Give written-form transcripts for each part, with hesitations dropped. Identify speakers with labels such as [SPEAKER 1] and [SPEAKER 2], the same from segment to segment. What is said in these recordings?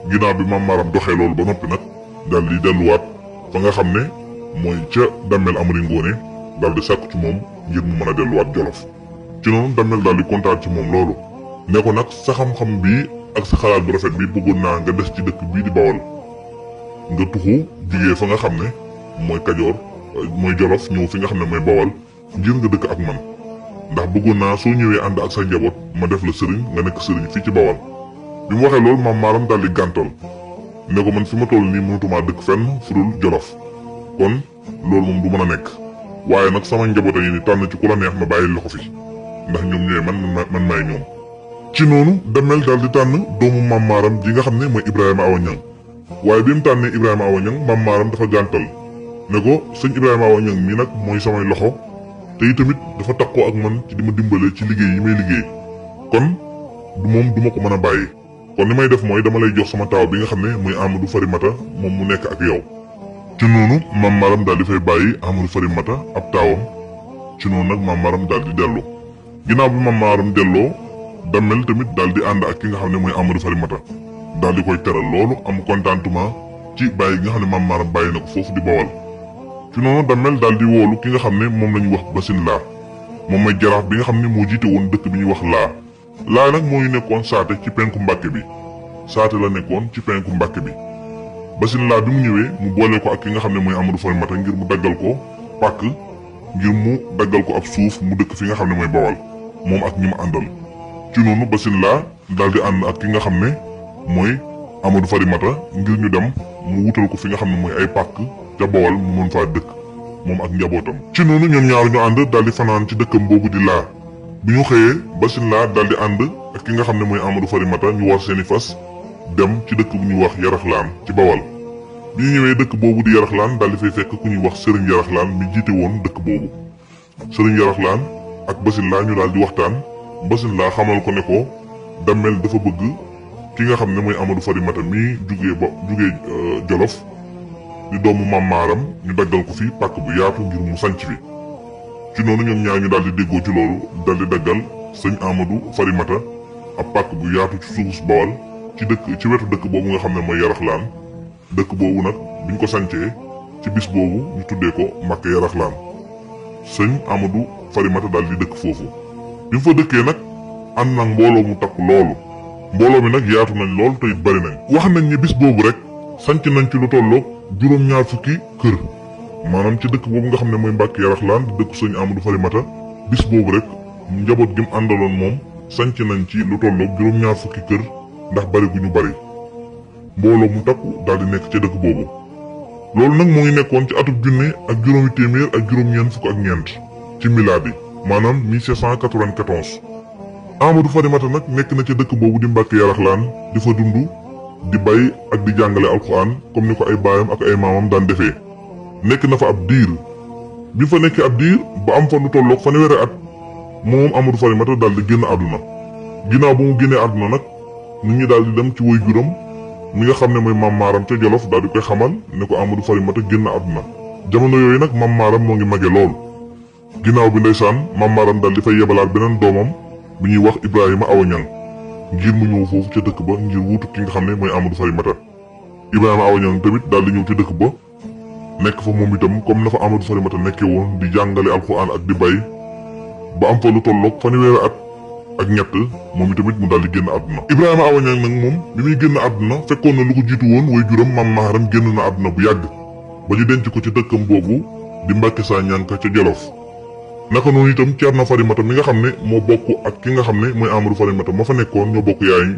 [SPEAKER 1] ginnaaw bi Maam Maaram doxee loolu ba noppi nag daal di delluwaat fa nga xam ne mooy ca Damel Amari Ngoone daal di sàkku ci moom ngir mu mën a delluwaat Jolof. ci noonu Damel daal di kontaan ci moom loolu ne ko nag sa xam-xam bii ak sa xalaat bu rafet bi bëggoon naa nga des ci dëkk bii di Bawol nga tuxu jugee fa nga xam ne mooy Kajoor mooy Jolof ñëw fi nga xam ne mooy Bawol ngir nga dëkk ak man ndax bëggoon naa soo ñëwee ànd ak sa njaboot ma def la sëriñ nga nekk sëriñ fii ci Bawol. bi mu waxee loolu Maam Maaram daal di gàntal ne ko man fi ma toll nii mënatumaa dëkk fenn fudul Jolof kon loolu moom du mën a nekk waaye nag sama njaboot a ngi ni tànn ci ku la neex ma bàyyi la ko fi ndax ñoom ñooy man maay ñoom. ci noonu Damel daal di tànn doomu Maam Maaram ji nga xam ne mooy Ibrahima Awa Ñang waaye bi mu tànnee Ibrahima Awa Ñang Maam Maaram dafa gàntal ne ko sëñ Ibrahima Awa Ñang mii nag mooy samay loxo te itamit dafa takkoo ak man ci di ma dimbale ci liggéey yi may liggéey kon du ma ko mën a bàyyi. kon li may def mooy dama lay jox sama taaw bi nga xam ne muy Amadou Farimata moom mu nekk ak yow. ci noonu Maam Maaram daal di fay bàyyi Amadou Farimata ab taawam ci noonu nag Maam Maaram daal di dellu ginnaaw bi Maam Maaram delloo Damel tamit daal di ànd ak ki nga xam ne mooy Amadou Farimata daal di koy teral loolu am contentement ci bàyyi gi nga xam ne Maam Maaram bàyyi na ko foofu di Bawol. ci noonu Damel daal di woolu ki nga xam ne moom la ñu wax Basin Laa moom mooy jaraaf bi nga xam ne moo jiite woon dëkk bi ñuy wax laa nag moo ñu nekkoon saate ci penku Mbàkke bi saate la nekkoon ci penku Mbàkke bi Basin Laa bi mu ñëwee mu boole ko ak ki nga xam ne mooy Amadou Farimata ngir mu daggal ko pàkk ngir mu daggal ko ab suuf mu dëkk fi nga xam ne mooy Bawol moom ak ñi mu àndal. ci noonu Basin Laa daal di ànd ak ki nga xam ne mooy Amadou Farimata ngir ñu dem mu wutal ko fi nga xam ne mooy ay pàkk ca Bawol mu mën faa dëkk moom ak njabootam. ci noonu ñoom ñaar ñu ànd daal di fanaan ci dëkkam boobu di laa bi ñu xëyee Basin Laa daal di ànd ak ki nga xam ne mooy Amadou Farimata ñu war seeni fas dem ci dëkk bu ñuy wax Yaraxlaan ci Bawol. bi ñu ñëwee dëkk boobu di Yaraxlaan daal di fay fekk ku ñuy wax Sëriñ Yaraxlaan mi jiite woon dëkk boobu Sëriñ Yaraxlaan ak Basin Laa ñu daal di waxtaan Basin Laa xamal ko ne ko Damel dafa bëgg ki nga xam ne mooy Amadou Farimata mi jugee Jolof di doomu Maam Maaram ñu daggal ko fi pàkk bu yaatu ngir mu sanc fi. ci noonu ñoom ñaar ñu daal di déggoo ci loolu daal di daggal sëñ Amadou Farimata ab pàkk bu yaatu ci suufus Bawol ci wetu dëkk boobu nga xam ne mooy Yaraxlaan dëkk boobu nag biñ ko sancee ci bis boobu ñu tuddee ko Mbàkke Yaraxlaan sëñ Amadou Farimata daal di dëkk foofu. bi mu fa dëkkee nag ànd nag mbooloo mu takku loolu mbooloo mi nag yaatu nañ lool te it bari nañ. wax nañ ni bis boobu rek sanc nañ ci lu tolloog juróom-ñaar fukki kër maanaam ci dëkk boobu nga xam ne mooy Mbàkke Yaraxlaan di dëkk sëñ Amadou Farimata bis boobu rek njaboot gi mu àndaloon moom sanc nañ ci lu tolloog juróom-ñaar fukki kër ndax bari gu ñu bari mbooloo mu takku daal di nekk ca dëkk boobu. loolu nag moo ngi nekkoon ci atub junne ak juróomi téeméer ak juróom-ñeent fukk ak ñeent ci milaadi maanaam 1794. Amadou Farimata nag nekk na ca dëkk boobu di Mbàkke Yaraxlaan di fa dund di bay ak di jàngale alxuraan comme ni ko ay baayam ak ay maamam daan defee. nekk na fa ab diir bi fa nekkee ab diir ba am fa lu tolloog fanweeri at moom Amadou Farimata daal di génn àdduna. ginnaaw ba mu génnee àdduna nag nit ñi daal di dem ci woy juram mi nga xam ne mooy Maam Maaram ca Jolof daal di koy xamal ne ko Amadou Farimata génn àdduna. jamono yooyu nag Maam Maaram moo ngi mage lool ginnaaw bi ndeysaan Maam Maaram daal di fay yebalaat beneen doomam bi ñuy wax Ibrahima Awa Ñang ngir mu ñëw foofu ca dëkk ba ngir wuutu ki nga xam ne mooy Amadou Farimata. Ibrahima Awa Ñang tamit daal di ñëw ca dëkk ba nekk fa moom itam comme na fa Amadou Farimata nekkee woon di jàngale alxuraan ak di bay ba am fa lu tolloog fanweeri at ak ñett moom itamit mu daal di génn àdduna. Ibrahima Awa Ñang nag moom bi muy génn àdduna fekkoon na lu ko jiitu woon way juram Maam Maaram génn na àdduna bu yàgg ba ñu denc ko ci dëkkam boobu di Mbàkke Saa Ñanka ca Jolof. naka noonu itam Ceerno Farimata mi nga xam ne moo bokk ak ki nga xam ne mooy Amadou Farimata ma fa nekkoon ñoo bokk yaay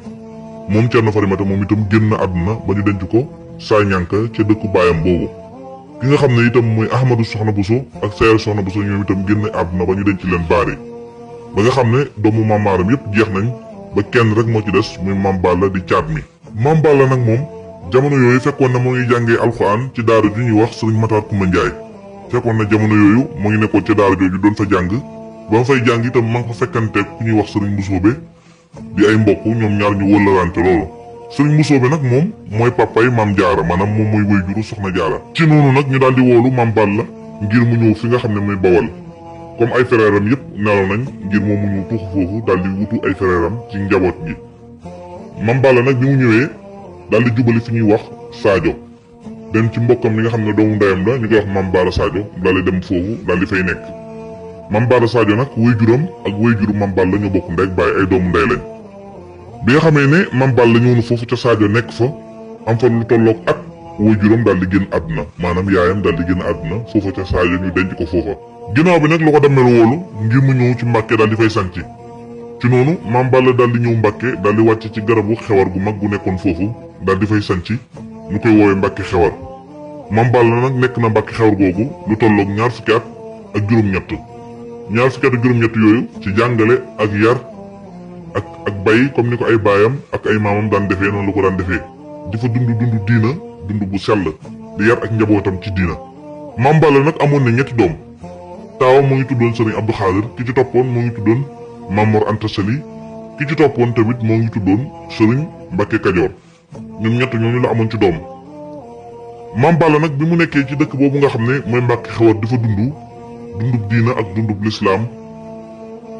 [SPEAKER 1] moom Ceerno Farimata moom itam génn àdduna ba ñu denc ko Saa Ñanka ca dëkku baayam boobu. ki nga xam ne itam mooy Ahmadou Soxna Bousso ak Seer Soxna Bousso ñoom itam génn àdduna ba ñu denc leen baari ba nga xam ne doomu Maam Maaram yépp jeex nañ ba kenn rek moo ci des muy Maam Balla di caat mi. Maam Balla nag moom jamono yooyu fekkoon na moo ngi jàngee alxuraan ci daara ju ñuy wax Sëriñ Matar Kumba Njaay fekkoon na jamono yooyu moo ngi nekkoon ca daara jooju doon fa jàng ba ma fay jàng itam ma nga fa fekkanteeg ku ñuy wax Sëriñ Mbusoobe di ay mbokk ñoom ñaar ñu wëllarante loolu. Sëriñ Mbusoobe nag moom mooy papay Maam Jaara maanaam moom mooy wayjuru Soxna Jaara. ci noonu nag ñu daal di woolu Maam Balla ngir mu ñëw fi nga xam ne mooy Bawol comme ay frère am yépp nelaw nañ ngir moom mu ñu tuuxu foofu daal di wutu ay frère am ci njaboot gi. Maam Balla nag bi mu ñëwee daal di jubali fi ñuy wax Sadio dem ci mbokkam mi nga xam ne doomu ndeyam la ñu koy wax Mame Balla Sadio daal di dem foofu daal di fay nekk. Mame Balla Sadio nag waajuram ak waajuru Mame Balla ñoo bokk ndey ak baay ay doomu ndey lañ. bi nga xamee ne Mame Balla ñëw na foofu ca Sadio nekk fa am fa lu tolloog at waajuram daal di génn àdduna maanaam yaayam daal di génn àdduna foofa ca Sadio ñu denc ko foofa. ginnaaw bi nag lu ko demel woolu ngir mu ñëw ci Mbàkke daal di fay sanc ci noonu Mame Balla daal di ñëw Mbàkke daal di wàcc ci garabu xewar gu mag gu nekkoon foofu daal di fay sanc ñu koy woowee Mbàkke xewar. Mame Balla nag nekk na Mbàkke xewar googu lu tolloog ñaar fukki at ak juróom-ñett yooyu ci jàngale ak yar ak bay comme ni ko ay baayam ak ay maamam daan defee noonu la ko daan defee di fa dund diina dund bu sell di yar ak njabootam ci diina. Mame Balla nag amoon na ñetti doom taawam moo ngi tuddoon Sëriñ Abdou Khadir ki ci toppoon moo ngi tuddoon Mame Mor Anta Sali ki ci toppoon tamit moo ngi tuddoon Sëriñ Mbàkke Kajoor ñoom ñett ñooñu la amoon ci doom. Mame Balla nag bi mu nekkee ci dëkk boobu nga xam ne mooy Mbàkke xewar di fa dundub diina ak dundub lislaam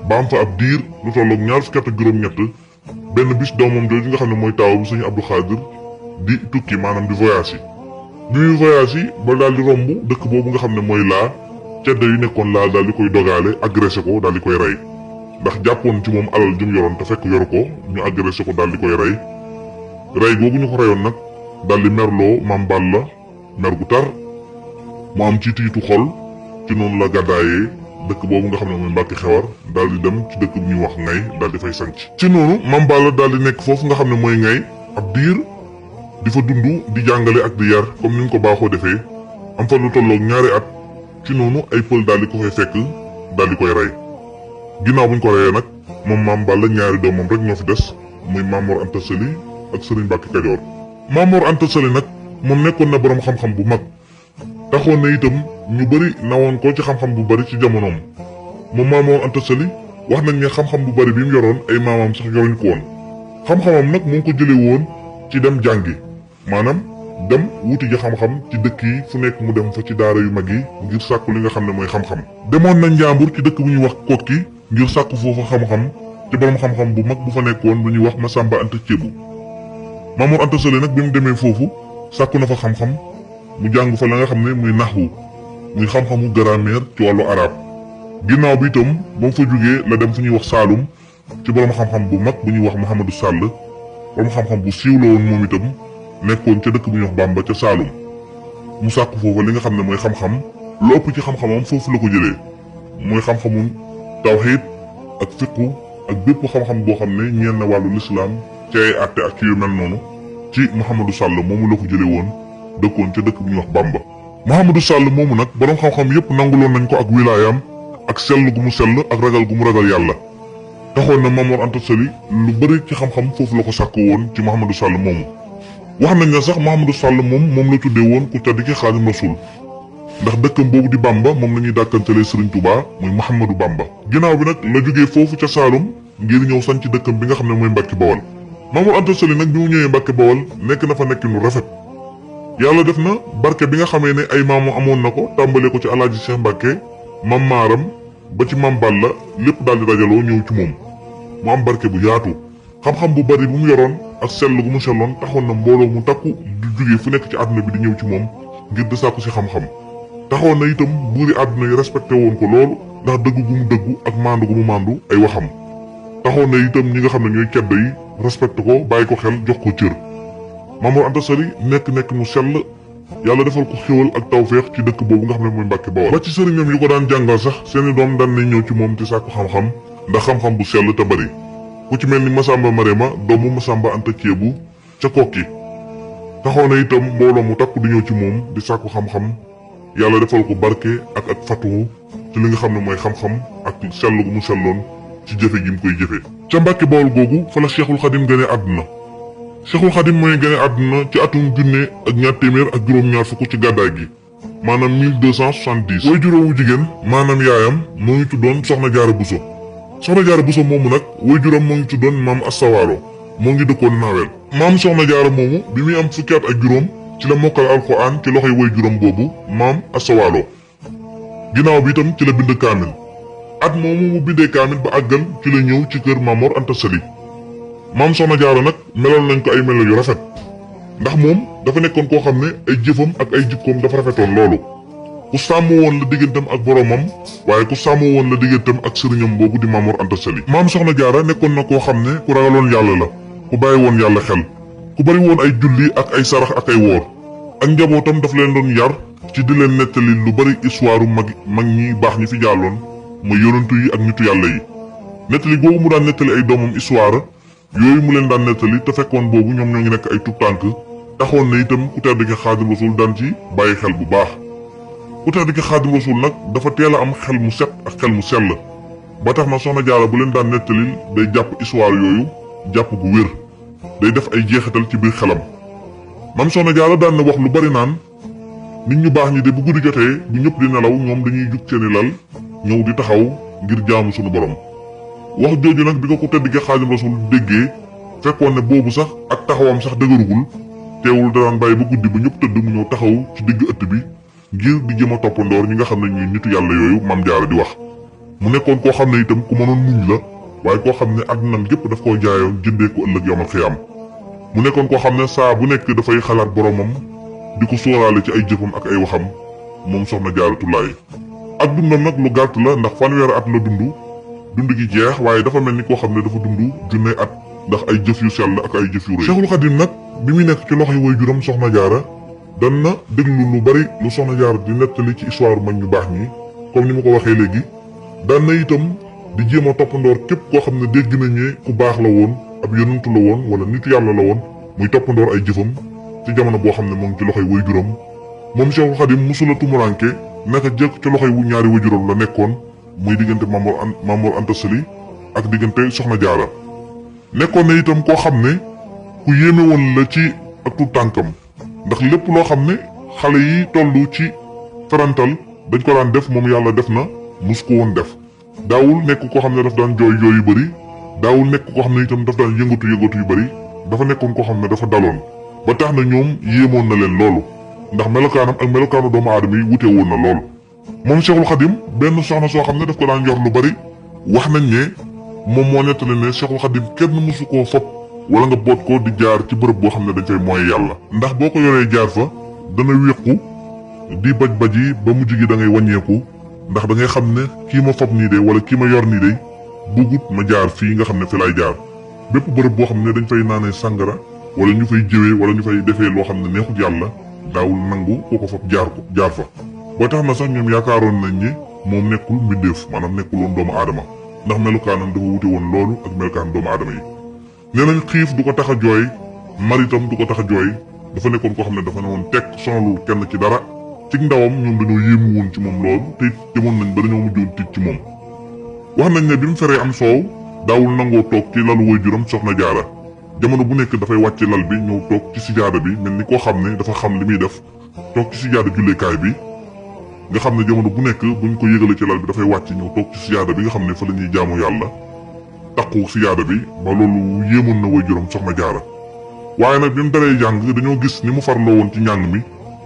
[SPEAKER 1] ba am fa ab diir lu tolloog ñaar fukki at ak juróom-ñett benn bis doomam jooju nga xam ne mooy taawam Sëriñ Abdou Khadir di tukki maanaam di voyage yi. bi muy voyage yi ba daal di romb dëkk boobu nga xam ne mooy laa cedda yu nekkoon laa daal di koy dogaale agressé ko daal di koy rey ndax jàppoon ci moom alal ju mu yoroon te fekk yoru ko ñu agressé ko daal di koy rey googu ñu ko reyoon nag daal di merloo Mame Balla mer gu tar mu am ci tiitu xol ci noonu la gàddaayee dëkk boobu nga xam ne mooy Mbàkke xewar daal di dem ci dëkk bu ñuy wax Ngay daal di fay sanc ci noonu Mame Balla daal di nekk foofu nga xam ne mooy Ngay ab diir di fa dund di jàngale ak di yar comme ni ñu ko baaxoo defee am fa lu tolloog ñaari at ci noonu ay pël daal di ko fay fekk daal di koy rey ginnaaw buñ ko reyee nag moom Mame Balla ñaari doomam rek ñoo fi des muy Mame Mor Anta Sali ak Sëriñ Mbàkke Kajoor. Mame Mor Anta Sali nag moom nekkoon na boroom xam-xam bu mag taxoon na itam ñu bëri nawoon ko ci xam-xam bu bëri ci jamonoom moom Mame Mor Anta Sali wax nañ ne xam-xam bu bëri bi mu yoroon ay maamam sax yoruñ ko woon xam-xamam nag mu ngi ko jëlee woon ci dem jàngi maanaam dem wuti ji xam-xam ci dëkk yi fu nekk mu dem fa ci daara yu mag yi ngir sàkku li nga xam ne mooy xam-xam. demoon na Njàmbur ci dëkk bu ñuy wax Kokki ngir sàkku foofu xam-xam ci borom xam-xam bu mag bu fa nekkoon bu ñuy wax Masamba Anta Ceebu. Mame Mor Anta Sali nag bi mu demee foofu sàkku na fa xam-xam mu jàng fa la nga xam ne muy naxwu muy xam-xamu grammaire ci wàllu arab ginnaaw bi itam ba mu fa jógee la dem fu ñuy wax Saalum ci borom xam-xam bu mag bu ñuy wax Mouhamadou Sall borom xam-xam bu siiw la woon moom itam nekkoon ca dëkk bu ñuy wax Bamba ca Saalum mu sàkku foofa li nga xam ne mooy xam-xam lu ëpp ci xam-xamam foofu la ko jëlee mooy xam-xamu tawxiid ak fiqu ak bépp xam-xam boo xam ne ñeen na wàllu lislaam ci ay àtte ak ci yu mel noonu ci Mouhamadou Sall moomu la ko jëlee woon dëkkoon ca dëkk bu ñuy wax Bamba. Mouhamadou Sall moomu nag borom xam-xam yépp nanguloon nañ ko ak wilaayam ak sell gu mu sell ak ragal gu mu ragal yàlla taxoon na Mame Mor Anta Sali lu bëri ci xam-xam foofu la ko sàkku woon ci Mouhamadou Sall moomu. wax nañ ne sax Mouhamadou Sall moom la tuddee woon ku tedd ki Xaadim Rasul ndax dëkkam boobu di Bamba moom la ñuy dàkkantalee Serigne Touba muy Mouhamadou Bamba. ginnaaw bi nag la jógee foofu ca Saalum ngir ñëw sañ ci dëkkam bi nga xam ne mooy Mbàkke Bawol. Mame Mor Anta Sali nag bi mu ñëwee Mbàkke Bawol nekk na fa nekkinu rafet yàlla def na barke bi nga xamee ne ay maamu amoon na ko tàmbalee ko ci alaaji Cheikh Mbàkke mam maaram ba ci Mame Balla lépp daal di dajaloo ñëw ci moom mu am barke bu yaatu xam-xam bu bari bu mu yoroon ak sell gu mu selloon taxoon na mbooloo mu takku di jógee fu nekk ci àdduna bi di ñëw ci moom ngir di sàkku si xam-xam taxoon na itam buuri àdduna yi respecté woon ko loolu ndax dëggu gu mu dëggu ak maandu gu mu maandu ay waxam taxoon na itam ñi nga xam ne ñooy ceddo yi respecté ko bàyyi ko xel jox ko cër Mame Mor Anta Sali nekk mu sell yàlla defal ko xéwal ak tawféex ci dëkk boobu nga xam ne mooy Mbàkke Bawol ba ci sëriñam yu ko daan jàngal sax seeni doom daan nañ ñëw ci moom te sàkku xam-xam ndax xam-xam bu sell te bari ku ci mel ni Masamba Marema doomu Masamba Anta Ceebu ca Kokki taxoon na itam mbooloo mu takku di ñëw ci moom di sàkku xam-xam yàlla defal ko barke ak fatuhu ci li nga xam ne mooy xam-xam ak sell gu mu selloon ci jëfe gi mu koy jëfe ca Mbàkke Bawol googu fa la Cheikhul Khadim gane àdduna Cheikhul Khadim mooy gane àdduna ci atum junne ak ñaar téeméer ak juróom-ñaar fukk ci gàddaay gi maanaam 1270 way juróomu jigéen maanaam yaayam moo ngi tuddoon Soxna Jaara Buso Soxna Jaara Buso moomu nag way juróom moo ngi tuddoon Maam Astawaalo moo ngi dëkkoon Naawel maam Soxna Jaara moomu bi muy am fukki at ak juróom ci la mokkal alxuraan ci loxoy way juróom boobu Maam Astawaalo ginnaaw bi itam ci la bind kaamil at moomu mu bindee kaamil ba àggal ci la ñëw ci kër Mame Mor Anta Sali maam Soxna Jaara nag meloon nañ ko ay melo yu rafet ndax moom dafa nekkoon koo xam ne ay jëfam ak ay jikkoom dafa rafetoon loolu ku sàmm woon la diggantam ak boromam waaye ku sàmm woon la diggantam ak sëriñam boobu di Maam Mor Anta Sali maam Soxna Jaara nekkoon na koo xam ne ku ragaloon yàlla la ku bàyyi woon yàlla xel ku bari woon ay julli ak ay sarax ak ay woor ak njabootam daf leen doon yar ci di leen nettali lu bari histoire mag ñi baax ñi fi jàlloon muy yonentu yi ak nitu yàlla yi nettali googu mu daan nettali ay doomam histoire yooyu mu leen daan nettali te fekkoon boobu ñoom ñoo ngi nekk ay tuttànk taxoon na itam ku tedd ki Xaadim Rasul daan ci bàyyi xel bu baax ku tedd ki Xaadim Rasul nag dafa teel a am xel mu set ak xel mu sell ba tax na Soxna Jaara bu leen daan nettali day jàpp histoire yooyu jàpp gu wér day def ay jeexital ci biir xelam Maam Soxna Jaara daan na wax lu bari naan nit ñu baax ñi de bu guddi jotee bu ñëpp di nelaw ñoom dañuy jug seeni lal ñëw di taxaw ngir jaamu sunu borom wax jooju nag bi ko ku tedd ki Xaadim Rasul déggee fekkoon ne boobu sax ak taxawam sax dëgërugul teewul da daan bàyyi ba guddi ba ñëpp tëdd mu ñëw taxaw ci digg ëtt bi ngir di jëm a toppandoor ñi nga xam ne ñuy nitu yàlla yooyu Maam Jaara di wax mu nekkoon koo xam ne itam ku mënoon muñ la waaye koo xam ne àddunam gépp daf koo jaayoon jëndee ko ëllëg yawmal xiyaam mu nekkoon koo xam ne saa bu nekk dafay xalaat boromam di ko sóoraale ci ay jëfam ak ay waxam moom Soxna Jaaratullaahi ak dundam nag lu gàtt la ndax fanweeri at la dund gi jeex waaye dafa mel ni koo xam ne dafa dund junne at ndax ay jëf yu sell ak ay jëf yu rëy Cheikhul Khadim nag bi muy nekk ci loxo yi waajuram Soxna Jaara dan na déglu lu bari lu Soxna Jaara di nettali ci histoire mag ñu baax ñi comme ni ma ko waxee léegi daan na itam di jéem a toppandoor képp koo xam ne dégg nañ ne ku baax la woon ab yonentu la woon wala nitu yàlla la woon muy toppandoor ay jëfam ci jamono boo xam ne moom ci loxoy waajuram moom Cheikhul Khadim musula tumuranke naka jëkk ci loxoy wu ñaari waajuram la nekkoon muy diggante Maam Mor Anta Sali ak diggante Soxna Jaara nekkoon na itam koo xam ne ku yéeme woon la ci ak tu tànkam ndax lépp loo xam ne xale yi tollu ci ferantal dañ ko daan def moom yàlla def na mus ko woon def daawul nekk koo xam ne daf daan jooy yu bari daawul nekk koo xam ne itam daf daan yëngatu yu bari dafa nekkoon koo xam ne dafa daloon ba tax na ñoom yéemoon na leen loolu ndax melokaanam ak melokaanu doomu aadama yi wute woon na lool moom Cheikhul Khadim benn soxna soo xam ne daf ko daan yor lu bari wax nañ ne moom moo nettali ne Cheikhul Khadim kenn mësu koo fopp wala nga boot ko di jaar ci bërëb boo xam ne dañ fay mooy yàlla ndax boo ko yoree jaar fa dana wéqu di baj yi ba mujj gi da ngay wàññeeku ndax da ngay xam ne kii ma fopp nii de wala kii ma yor nii de bugut ma jaar fii nga xam ne fi lay jaar bépp bërëb boo xam ne dañ fay naanee sàngara wala ñu fay jëwee wala ñu fay defee loo xam ne neexut yàlla daawul nangu koo ko fopp jaar fa ba tax na sax ñoom yaakaaroon nañ ne moom nekkul mbindeef maanaam nekkul woon doomu aadama ndax melukaanam dafa wute woon loolu ak melukaan doomu aadama yi nee nañ xiif du ko tax a jooy maritam du ko tax a jooy dafa nekkoon koo xam ne dafa ne woon tekk sonalul kenn ci dara ci ndawam ñoom dañoo yéemu woon ci moom loolu te demoon nañ ba dañoo mujjoon tiit ci moom wax nañ ne bi mu feree am soow daawul nangoo toog ci lalu waajuram Soxna Jaara jamono bu nekk dafay wàcc lal bi ñëw toog ci sijaada bi mel ni koo xam ne dafa xam li muy def toog ci sijaada julleekaay bi nga xam ne jamono bu nekk buñ ko yëgale ci lal bi dafay wàcc ñëw toog ci sijaada bi nga xam ne fa la ñuy jaamu yàlla taqu sijaada bi ba loolu yéemoon na waajuram Soxna Jaara waaye nag bi mu daree jàng dañoo gis ni mu farloo woon ci njàng mi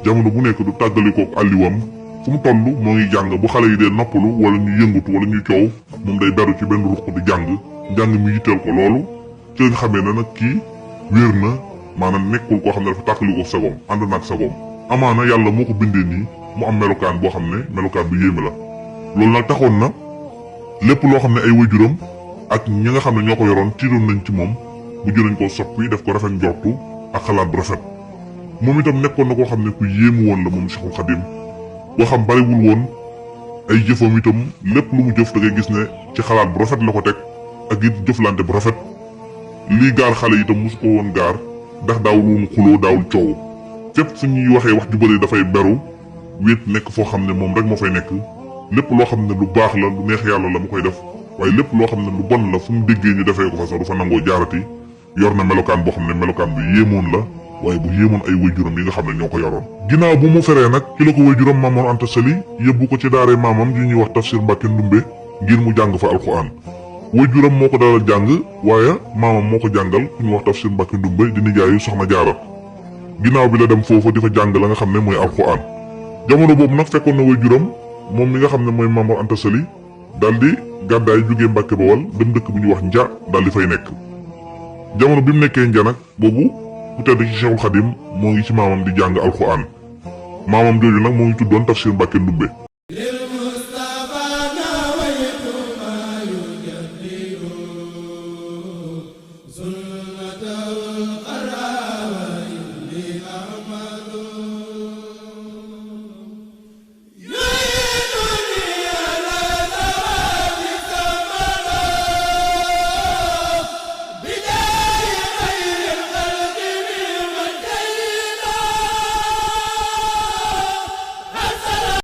[SPEAKER 1] jamono bu nekk du tàggalikook àlliwam fu mu toll moo ngi jàng bu xale yi dee noppalu wala ñu yëngatu wala ñuy coow moom day beru ci benn ruq di njàng mi yitteel ko loolu ci lañ xamee ne nag kii wér na maanaam nekkul koo xam ne dafa tàggalikoo sagoom ànd naag sagoom amaana yàlla moo ko bindee nii mu am melokaan boo xam ne melokaan bu yéeme la loolu nag taxoon na lépp loo xam ne ay waajuram ak ñi nga xam ne ñoo ko yoroon tiitoon nañ ci moom bu jënañ ko soppi def ko rafet njortu ak xalaat bu rafet moom itam nekkoon na koo xam ne ku yéemu woon la moom Cheikhul Khadim boo xam bariwul woon ay jëfam itam lépp lu mu jëf da ngay gis ne ci xalaat bu rafet la ko teg ak it jëflante bu rafet lii gaar xale itam mosu ko woon gaar ndax daawul woon xuloo daawul coow fépp fu ñuy waxee wax ju bëri dafay beru wéet nekk foo xam ne moom rek moo fay nekk lépp loo xam ne lu baax la lu neex yàlla la mu koy def waaye lépp loo xam ne lu bon la fu mu déggee ñu defee ko fa sax du fa nangoo jaarati yor na melokaan boo xam ne melokaan bu yéemoon la waaye bu yéemoon ay waajuram yi nga xam ne ñoo ko yoroon ginnaaw bu mu feree nag ci la ko waajuram Maam Mor Anta Sali yóbbu ko ci daare maamam yu ñuy wax Tafsir Mbàkke Ndumbe ngir mu jàng fa alxuraan waajuram moo ko dalal jàng waaye maamam moo ko jàngal ku ñuy wax Tafsir Mbàkke Ndumbe di nijaayu Soxna Jaara ginnaaw bi la dem foofa di fa jàng la nga xam ne mooy alxuraan jamono boobu nag fekkoon na waajuram moom mi nga xam ne mooy Maam Mor Anta Sali daal di gàddaay jógee Mbàkke Bawol dem dëkk bu ñuy wax Nja daal di fay nekk jamono bi mu nekkee Nja nag boobu ku tedd ci Cheikhul Khadim moo ngi ci maamam di jàng alxuraan maamam jooju nag moo ngi tuddoon Tafsir Mbàkke Ndumbe